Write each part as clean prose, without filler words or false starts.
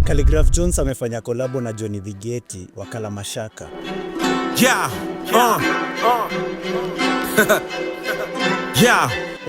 Khaligraph Jones amefanya kolabo na Johnny Vigeti wa Kalamashaka. Yeah.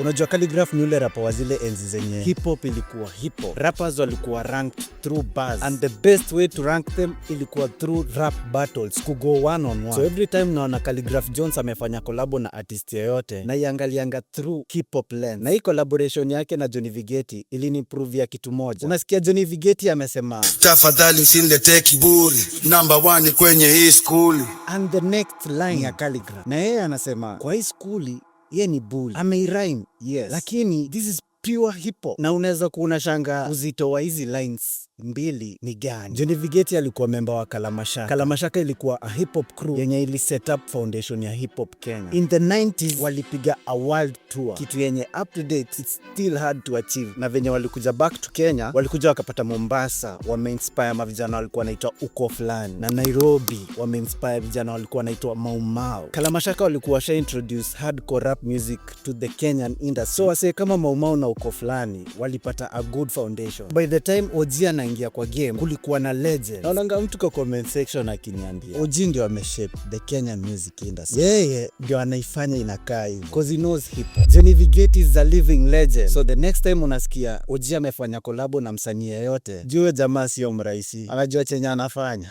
Unajua Khaligraph ni ule rapa wa zile enzi zenye hip hop ilikuwa hip hop. Rappers walikuwa ranked through bars, and the best way to rank them ilikuwa through rap battles, kugo one on one. So every time naona Khaligraph Jones amefanya kolabo na artist yoyote, naiangalianga through hip hop lens. Na hii collaboration yake na Johnny Vigeti iliniprovia kitu moja. Unasikia Johnny Vigeti amesema, "Tafadhali usiniletee kiburi, namba one kwenye hii skuli." And the next line ya Khaligraph, na yeye anasema kwa hii skuli ye ni bully. Ameirhyme, yes, lakini this is pure hip hop, na unaweza kuuna shanga uzito wa hizi lines mbili ni gani. Johnny Vigeti alikuwa memba wa Kalamashaka. Kalamashaka ilikuwa a hip hop crew yenye ili set up foundation ya hip hop Kenya. In the 90s walipiga a world tour, kitu yenye up to date it's still hard to achieve. Na venye walikuja back to Kenya, walikuja wakapata Mombasa wameinspire mavijana walikuwa wanaitwa Ukoo Flani, na Nairobi wameinspire vijana walikuwa wanaitwa Maumau. Kalamashaka walikuwa washa introduce hardcore rap music to the Kenyan industry, so wasee kama Maumau na Ukoo Flani walipata a good foundation. By the time OG anaingia kwa game, kulikuwa na legend. Naonanga mtu kwa comment section akiniambia OG ndio ameshape the Kenyan music industry, yeye ndio anaifanya inakaa hivyo 'cause he knows hip hop. Johnny Vigeti is a living legend, so the next time unasikia OG amefanya kolabo na msanii yeyote, jue jamaa sio mrahisi, anajua chenye anafanya.